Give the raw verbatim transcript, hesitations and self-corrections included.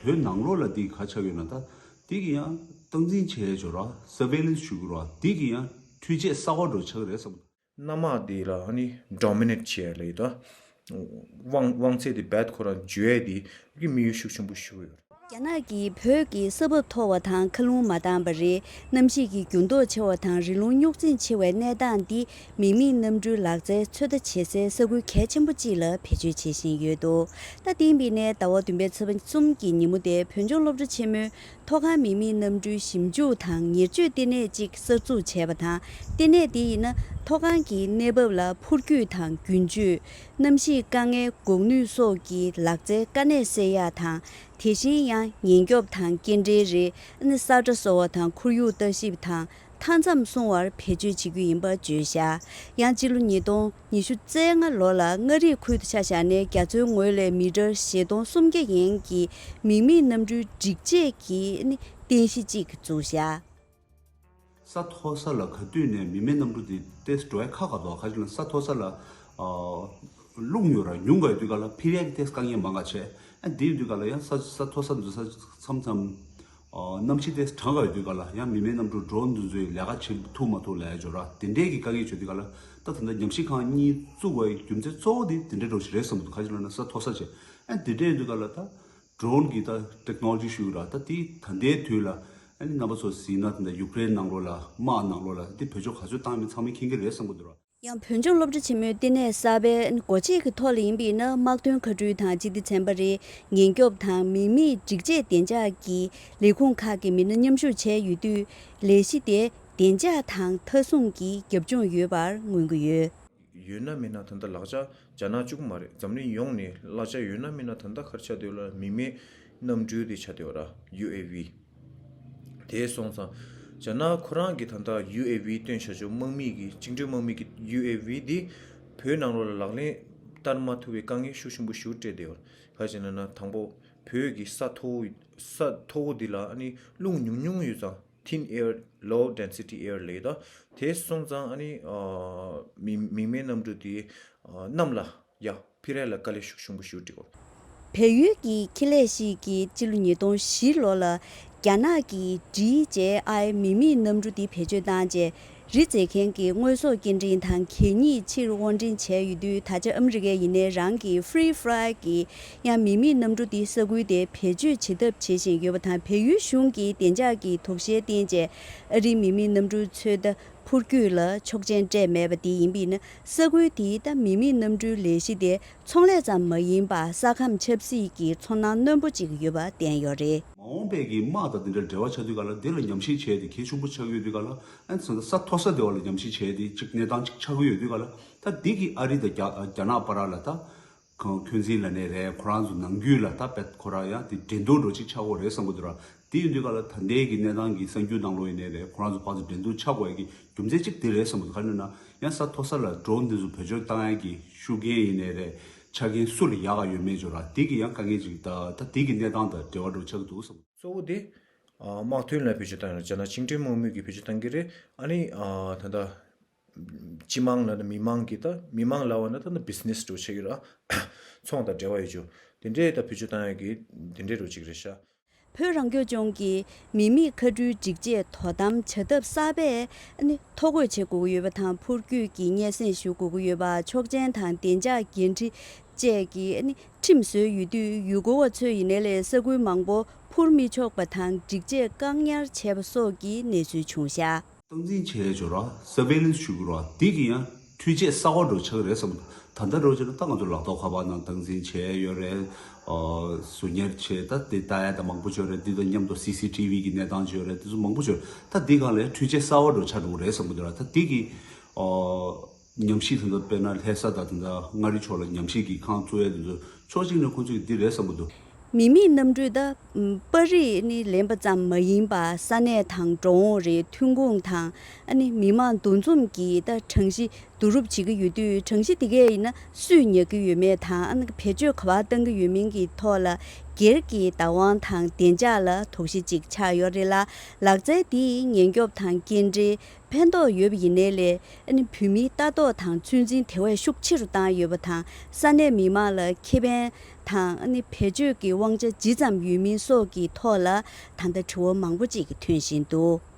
བོད་ནང་ལོགས་ལ་འདི་ག་ཆགས་ཡོད་ན། ད་འདི་གི་ཡང་སྟངས་འཛིན་བྱས་ཡོད་ར། སར་ཝེ་ལན་སི་ཞུ་གི་ར། འདི་གི་ཡང་འཕྲུལ་ཆས་གསར་བ་འདྲ་ཆགས་རེད་བསམ། གནམ་དམག་འདི་ལ་ཨ་ནི་ཌོ་མི་ནེཊ་བྱས་ལ་ཡོད་ད། དབང་དབང་ཚད་དེ་རྦད་ཁོ་རང་འཇུ་ཡས་དེ་གི་དམིགས་ཡུལ་ཤུགས་ཆེན་པོ་ཞུ་གི་ཡོད། རྒྱ་ནག་གིས་བོད་ཀྱི་ས་བབ་མཐོ་བ་དང་མཁའ་རླུང་མ་འདང་བ་རེད། གནམ་གཤིས་ཀྱི་འགྱུར་ལྡོག་ཆེ་བ་དང་རི་ལུང་རྙོག་འཛིང་ཆེ་བའི་གནས་སྟངས་འདི་མིག་མིག་གནམ་གྲུའི་ལག་རྩལ་ཚོད་ལྟ་བྱེད་སའི་ས་ཁུལ་གལ་ཆེན་པོ་གཅིག་ལ་བེད་སྤྱོད་བྱེད་བཞིན་ཡོད་འདུག་ད་དེ་ཡིན་པའི་ནས་ཟླ་བ་བདུན་པའི་ཚེས་པ་གསུམ་གྱི་ཉིན་མོ་དེ་བོད་ལྗོངས་སློབ་གྲྭ་ཆེན་མོའི་མཐོ་སྒང་མིག་མིག་གནམ་གྲུའི་ཞིབ་འཇུག་དང་ཉེར་སྤྱོད་ལྟེ་གནས་གཅིག་གསར་འཛུགས་བྱས་པ་དང་། ལྟེ་གནས་དེ་ཡིན་ན་མཐོ་སྒང་གི་གནས་བབ་ལ་འཕུར་སྐྱོད་དང་རྒྱུན་སྤྱོད། གནམ་གཤིས་དཀའ་ངལ་འགོག་ནུས་སོགས་ཀྱི་ལག་རྩལ་དཀའ་གནད་སེལ་ཡག་དང་། དེ་བཞིན་ཡང་ཉེན་སྐྱོབ་དང་སྐྱེལ་འདྲེན་རེད། ཨ་ནི་ས་ཁྲ་བཟོ་བ་དང་ཁོར་ཡུག་ལྟ་ཞིབ་དང་མཐའ་མཚམས་སྲུང་བར་བེད་སྤྱོད་བྱེད་རྒྱུ་ཡིན་པ་བརྗོད་བཞག་ཡང་སྤྱི་ལོ་ཉིས་སྟོང་ཉི་ཤུ་རྩ་ལྔ་ལོ་ལ་མངའ་རིས་ཁུལ་དུ་ཆ་བཞག་ནས་རྒྱ་མཚོའི་ངོས་ལས་མི་ཊར་བཞི་སྟོང་སུམ་བརྒྱ་ཡན་གྱི་མིག་མིག་གནམ་གྲུའི་སྒྲིག་ཆས་ཀྱི་ཨ་ནི་རྟེན་གཞི་གཅིག་བཙུགས་བཞག་ས་མཐོ་ས་ལ་ག་དུས་ནས་མིག་མིག་གནམ་གྲུ་དེ་ཏོག་ཙམ་འགྲོ་ཡ་ཁག་ཁག་འདུག་ག་ཅི་ལབ་ན་ས་མཐོ་ས་ལ་ཨ་རླུང་ཡོད་ར་ཉུང་ག་ཡོད་དུས་ག་ལ་འཕུར་ཡ་གི་ཏོག་ཙམ་དཀའ་ངལ་མང་ག་བྱས། ཨ་འདི་ཡོད་དུས་ག་ལ་ཡང་ས་ས་མཐོ་ས་འདུག་ས་མཚམས་མཚམས་ཨ་གནམ་གཤིས་ཏོག་ཙམ་གྲང་ག་ཡོད་དུས་ག་ལ་ཡང་མིག་མིག་གནམ་གྲུ་ཌོ་རོན་འདི་ཚོའི་ལས་ཀ་བྱེད་ཐུབ་མ་ཐུབ་ལབ་ཡ་ཅིག་ཡོད་ར། དེ་འདྲས་ཀྱི་དཀའ་ངལ་བྱུང་དུས་ག་ལ་ད་ད་ལྟ་ཉམས་ཞིབ་ཁང་གཉིས་བཙུགས་པའི་རྒྱུ་མཚན་གཙོ་བོ་དེ་དེ་འདྲས་འདྲ་བོ་ཞིག་རེད་བསམ་གི་འདུག་ག་ཅི་ལབ་ན་ས་མཐོ་ས་བྱས། ཨ་འདི་འདྲས་ཡོད་དུས་ག་ལ་ད། ཌོ་རོན་གྱི་ད་ཊེག་ནོ་ལོ་ཇི་ཞུ་གི་ར། ད་དེ་ད་ལྟའི་དུས་ལ་ཨ་ནི་རྣམ་པ་ཚོ་གཟིགས་ན་ད་ལྟ་ཡུ་ཀེ་རེན་ནང་ལོགས་ལ་དམག་ནང་ལོགས་ལ་དེ་བེད་སྤྱོད་ག་ཚོད་བཏང་མིན་ཚང་མས་མཁྱེན་གྱི་རེད་བསམ་གྱི་འདུག་ར། ཡང་བོད་ལྗོངས་སློབ་གྲྭ་ཆེན་མོའི་ལྟེ་གནས་གསར་པའི་སྒོ་འབྱེད་ཀྱི་ཐོག་ལ་ཡིན་པས་ན་དམག་དོན་མཁའ་འགྲུལ་དང་སྤྱི་བདེ་ཚན་པ་རེད། ཉེན་སྐྱོབ་དང་མིག་མིག་སྒྲིག་ཆས་བདེ་འཇགས་ཀྱི་ལས་ཁུངས་ཁག་གི་མི་སྣ་མཉམ་ཞུགས་བྱས་ཡོད་དུས་ལས་གཞི་དེ་བདེ་འཇགས་དང་མཐའ་སྲུང་གི་རྒྱབ་ལྗོངས་ཡོད་པར་མངོན་གྱི་ཡོད། ཡོད་ན་མེད་ན་ད་ལྟ་ལག་ཆ་རྒྱ་ནག་གཅིག་པུ་མ་རེད། འཛམ་གླིང་ཡོངས་ནས་གླ་ཆ་ཡོད་ན་མེད་ན་ད་ལྟ་ག་རེ་ཆགས་བསྡད་ཡོད་ལབ་ན་མིག་མིག་གནམ་གྲུ་དེ་ཆགས་བསྡད་ཡོད་ར། ཡུ་ཨེ་ཝི། དེ་སོང་ཙང་རྒྱ་ནག་ཁོ་རང་གིས་ད་ལྟ་ཡུ་ཨེ་ཝི་བཏོན་བྱ་ཆོག་དམག་མི་གི་བཅིངས་འགྲོལ་དམག་མི་གི་ཡུ་ཨེ་ཝི་དེ་བོད་ནང་ལོགས་ལ་ལག་ལེན་བསྟར་མ་ཐུབ་པའི་དཀའ་ངལ་ཤུགས་ཆེན་པོ་ཞིག་འཕྲད་བསྡད་ཡོད་ར། ག་རེ་བྱས་ན་ན་དང་པོ་བོད་ཀྱི་ས་མཐོ་བོ་ས་མཐོ་བོ་འདི་ལ་ཨ་ནི་རླུང་ཉུང་ཉུང་ཡོད་ཙང་། Thin air, low density air ལབ་ཡོད་ད། དེ་སོང་ཙང་ཨ་ནི་ཨ་མི་མིག་མིག་གནམ་གྲུ་དེ་ཨ་གནམ་ལ་ཡ་འཕུར་ཡ་ལ་དཀའ་ལས་ཤུགས་ཆེན་པོ་ཞིག་འཕྲད་ཀྱི་ཡོད། བལ་ཡུལ་གྱི་ཁེ་ལས་ཤིག་གིས་སྤྱི་ལོ་ཉིས་སྟོང་བཞི་ལོ་ལ་རྒྱ་ནག་གི་ཌི་ཇེ་ཨའི་མིག་མིག་གནམ་གྲུ་དེ་བེད་སྤྱོད་བཏང་རྗེས། རི་འཛེག་མཁན་གྱི་དངོས་ཟོག་སྐྱེལ་འདྲེན་དང་གད་སྙིགས་ཕྱིར་དབོར་འདྲེན་བྱས་ཡོད་དུས། ད་ཆ་ཨ་མི་རི་ཀ་ཡིན་ནའི་རང་གི་Free Fly གི་ཡང་མིག་མིག་གནམ་གྲུ་དེ་ས་ཁུལ་དེར་བེད་སྤྱོད་བྱེད་ཐབས་བྱེད་བཞིན་ཡོད་པ་དང་། བལ་ཡུལ་གཞུང་གིས་བདེ་འཇགས་ཀྱི་དོགས་གཞིར་བརྟེན་བྱས་ཨ་རིའི་མིག་མིག་གནམ་གྲུ་ཚོད་ལྟ་འཕུར་སྐྱོད་ལ་ཆོག་མཆན་སྤྲད་མེད་པ་དེ་ཡིན་པས་ན། ས་ཁུལ་དེའི་ད་མིག་མིག་གནམ་གྲུའི་ལས་གཞི་དེ་ཚོང་ལས་ཙམ་མ་ཡིན་པར་ས་ཁམས་ཆབ་སྲིད་ཀྱི་ཚོར་སྣང་རྣོན་པོ་ཅིག་ཡོད་པ་བསྟན་ཡོད་རེད། མ་འོངས་པའི་གི་དམག་དང་དེ་འདྲ་འབྲེལ་བ་ཆགས་དུས་ག་ལ་དེ་ལ་ཉམས་ཞིབ་བྱས་ཏེ་གལ་ཆེན་པོ་ཆགས་ཀྱི་ཡོད་དུས་ག་ལ། ཨ་ནི་ས་མཐོ་ས་དེ་བ་ལ་ཉམས་ཞིབ་བྱས་ཏེ་གཅིག་གནས་སྟངས་གཅིག་ཆགས་ཀྱི་ཡོད་དུས་ག་ལ། ད་འདི་གི་ཨ་རི་དང་རྒྱ་རྒྱ་ནག་བར་ལ་ད་གང་འཁོན་འཛིན་ལབ་ནའི་རེད། ཁོ་རང་ཚོ་ནང་རྒྱུད་ལ་ད་དཔེ་ཁོ་རང་ཡང་དེ་འགྲན་བསྡུར་འདྲ་ཅིག་ཆགས་ཀྱི་ཡོད་རེད་བསམ་གྱི་འདུག་ར། དེ་ཡིན་དུས་ག་ལ་ད་ལྟའི་གི་གནས་སྟངས་ཀྱི་གསར་འགྱུར་ནང་ལོགས་ཡིན་ནའི་རེད། ཁོ་རང་ཚོ་བར་དུ་འགྲན་བསྡུར་ཆགས་དགོས་ཡ་གི་རྒྱུ་མཚན་གཅིག་དེ་རེད་བསམ་གྱི་འདུག་ག་རེ་ཡིན་ན་ཡང་ས་མཐོ་ས་ལ་ཌོ་རོན་འདི་ཚོ་བེད་སྤྱོད་བཏང་ཡ་གི་ཤུགས་རྐྱེན་ཡིན་ནའི་རེད། ཆ་རྐྱེན་སུ་ལ་ཡག་ག་ཡོད་མེད་ཅིག་ར། དེ་གི་ཡང་དཀའ་ངལ་ཅིག་ད་ད་དེ་གི་གནས་སྟངས་དང་འབྲེལ་བ་འདྲ་ཆགས་ཀྱི་འདུག་བསམ། གཙོ་བོ་དེ་ཨ་དམག་དོན་ལ་བེད་སྤྱོད་བཏང་ཡོད་ར། རྒྱ་ནག་བཅིངས་འགྲོལ་དམག་མི་གིས་བེད་སྤྱོད་བཏང་གི་རེད། ཨ་ནི་ཨ་ད་ལྟ་སྤྱི་དམངས་ལ་ནི་མི་མང་གི་ད་མི་མང་ལ་བ་ན་ད་ནི་བི་ཛི་ནེ་སི་འདྲ་བོ་ཆགས་ཀྱི་ར། ཚོང་དང་འབྲེལ་བ་ཡོད་ཅོ། དེ་འདྲའི་ད་བེད་སྤྱོད་བཏང་ཡ་གི་དེ་འདྲའི་འདྲ་བོ་ཅིག་རེད་ཤག་བོད་རང་སྐྱོང་ལྗོངས་ཀྱིས་མི་མེད་མཁའ་འགྲུལ་སྒྲིག་ཆས་དོ་དམ་བྱ་ཐབས་གསར་པའི་ཨ་ནི་ཐོ་འགོད་བྱེད་དགོས་ཀྱི་ཡོད་པ་དང་། འཕུར་སྐྱོད་ཀྱི་སྙན་སེང་ཞུ་དགོས་ཀྱི་ཡོད་པ། ཆོག་མཆན་དང་བདེ་འཇགས་འགན་འཁྲི་བཅས་ཀྱི་ཨ་ནི་ཁྲིམས་བཟོས་ཡོད་དུས། ཡུལ་སྐོར་བ་ཚོས་ཡིན་ནའི་ལས་ས་ཁུལ་མང་པོ་འཕུར་མི་ཆོག་པ་དང་། སྒྲིག་ཆས་བཀག་ཉར་བྱས་པ་སོགས་ཀྱི་གནས་ཚུལ་བྱུང་བཞག་སྟངས་འཛིན་བྱས་ཡོད་ར། སར་ཝེ་ལན་སི་ཞུ་གི་ར། འདི་གི་ཡང་འཕྲུལ་ཆས་གསར་བ་འདྲ་ཆགས་ཀྱི་རེད་བསམ་གྱི་འདུག་ད་ལྟ་འདྲ་བྱས་ན་ད་ང་ཚོ་ལག་ཐོག་ཁ་པར་ནང་སྟངས་འཛིན་བྱས་ཡོད་རེད། ཨ་གཟུགས་གཉེར་བྱས་ད་དེ་ལྟ་ཡ་ད་མང་པོ་ཅིག་ཡོད་རེད། འདི་དང་མཉམ་དུ་སི་སི་ཊི་ཝི་གི་གནས་སྟངས་ཅིག་ཡོད་རེད། དེ་ཚོ་མང་པོ་ཅིག་ཡོད་རེད། ད་འདི་སྒང་ལ་འཕྲུལ་ཆས་གསར་བ་འདྲ་ཆགས་འགྲོ་གི་རེད་བསམ་གྱི་འདུག་ར། ད་འདི་གི་ཨ་ཉམས་ཞིབ་དེ་ཚོ་དཔེར་ན་ལྷ་ས་དང་དེ་འདྲ་མངའ་རིས་ཕྱོགས་ལ་ཉམས་ཞིབ་ཀྱི་ཁང་བཙུགས་ཡ་དེ་ཚོ་ཕྱོགས་གཅིག་ནས་ཁོང་ཚོས་འདི་རེད་བསམ་གྱི་འདུག་མི་མེད་གནམ་གྲུས་ད་པར་རིས་ནི་ལེན་པ་ཙམ་མ་ཡིན་པར་ས་གནས་དང་འགྲོ་འོང་རེད། ཐོན་ཁུངས་དང་ཨ་ནི་མི་མང་འདུ་འཛོམས་ཀྱི་ད་གྲངས་གཞི་བསྡུ་རུབ་བྱེད་ཀྱི་ཡོད་དུས། གྲངས་གཞི་དེ་གས་ཡིན་ན་སུས་ཉར་གྱི་ཡོད་མེད་དང་། ཨ་ནི་བེད་སྤྱོད་ག་པར་བཏང་གི་ཡོད་མིན་གྱི་ཐོག་ལ་ སྒེར་གྱི་བདག་དབང་དང་བདེ་འཇགས་ལ་དོགས་གཞི་ཅིག་ཆགས་ཡོད་རེད་ལ། ལག་རྩལ་འདིའི་ཉེན་སྐྱོབ་དང་སྐྱེལ་འདྲེན་ཕན་ཐོགས་ཡོད་པ་ཡིན་ནའི་ལས། ཨ་ནི་བོད་མིའི་ལྟ་རྟོག་དང་ཚོད་འཛིན་དེ་བས་ཤུགས་ཆེ་རུ་བཏང་ཡོད་པ་དང་། ས་གནས་མི་མང་ལ་ཁེ་ཕན་དང་ཨ་ནི་བེད་སྤྱོད་ཀྱི་དབང་ཆ་ཇི་ཙམ་ཡོད་མིན་སོགས་ཀྱི་ཐོག་ལ་ད་ལྟ་དྲི་བ་མང་པོ་ཅིག་ཐོན་བཞིན་འདུག།